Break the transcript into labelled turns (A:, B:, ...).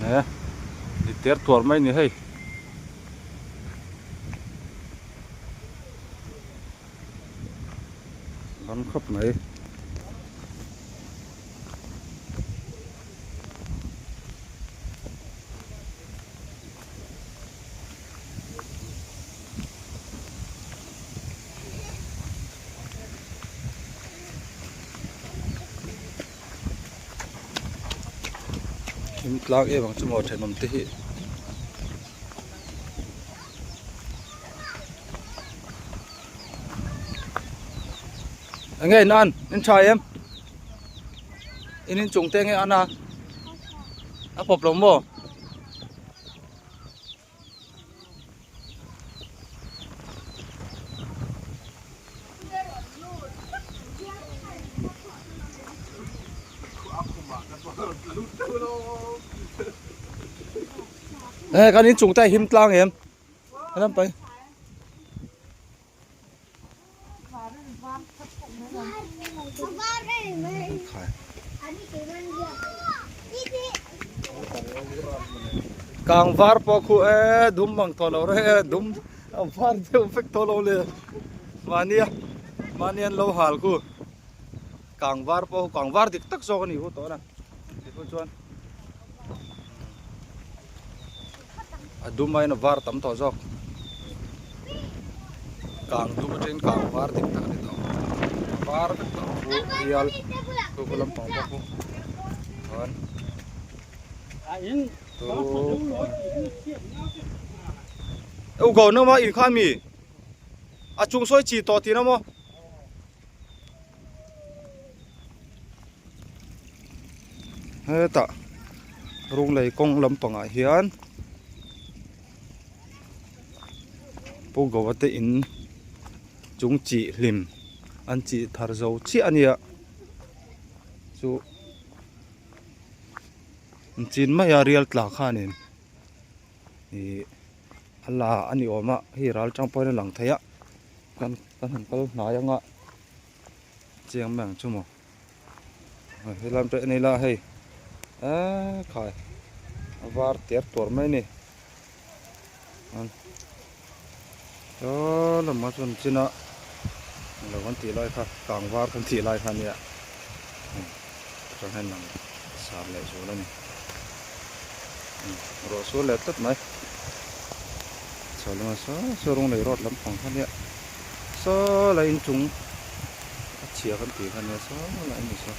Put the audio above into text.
A: He ni ter tuar mai ni hei. Ban khawp mai. Thim tlak em ang chu maw thenawm te hi. Enge in an in tha em in in chung te nge an a a pawp lo maw. Ê kan inchung te a him tlang em helam pai Kang var pawh khu e dum bang tawh lo reng e dum a var deuh vek tawh lo le mahnia mahnia an lo hal khu kang var pawh kang var dik tak zawk a ni hu tawh na tikhu chuan a dum aiin a var tam tawh zawk kang dum atangin kang var dik tak a ni tawh a var vek tawh ang chu rial khu khu lampang bawk khu chuan u go na maw in kha mi a chung sawi chi tawh tihna maw. Hetah Runglei kawng lampangah hian Pu Goa te in chung chih hlim an chih thar zo chiah a nia chu an chin mai a rial tla khanin ih a la a ni awm a hei ral tang pawhin a lang thei a kan kan han kal hnai anga chiang mai ang chu maw. Helam te en ila hei eee khai a var ter tuar mai a ni saw lamah chuan chin a lo kan tih lai kha kang var kan tih lai kha a nia atang hian lang sar leh zual a ni ruah sur leh tlat mai chho lamah saw saw rawng lei road lampang kha a nia saw la inchung a chhia kan tih kha a nia saw la a ni saw.